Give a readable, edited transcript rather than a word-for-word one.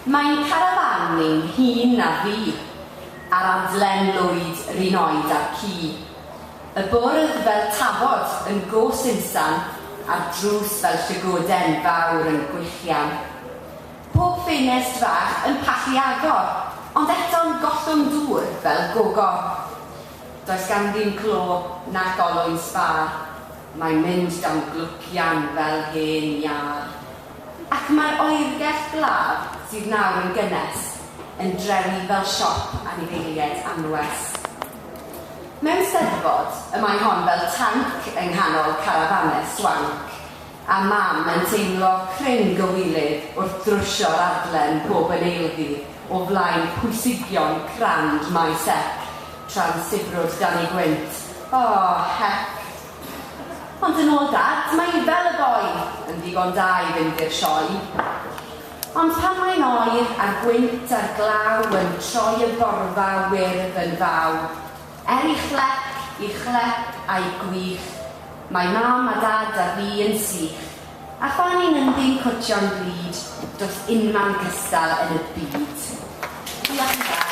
Mae'n carafán ni'n hŷn na fi, a'r adlen lwyd 'run oed â'r ci. Y bwrdd fel tafod yn go simsan, a'r drws fel llygoden fawr yn gwichian. Pob ffenest fach yn pallu agor, ond eto'n gollwng dŵr fel gogor. Does ganddi'm clo nac olwyn sbâr, mae'n mynd dan glwcian fel hen iâr. Ac mae'r oergell glaf, sydd nawr yn gynnes, yn drewi fel siop anifeiliaid anwes. Mewn Steddfod, y mae hon fel tanc yng nghanol carafanau swanc, a mam yn teimlo cryn gywilydd wrth drwsio'r adlen pob yn eilddydd o flaen pwysigion crand Maes Ec tra'n sibrwd dan ei gwynt, O, hec! Ond yn ôl Dad, mae hi fel y boi, yn ddigon da i fynd i'r sioe. Ond pan mae'n oer, a'r gwynt a'r glaw yn troi y borfa wyrdd yn faw, er i chlec, i chlec a'i gwych, mae Mam a Dad a fi yn sych, a phan ni'n ynddi'n cwtio'n glyd, does unman cystal yn y byd. Diolch yn fawr.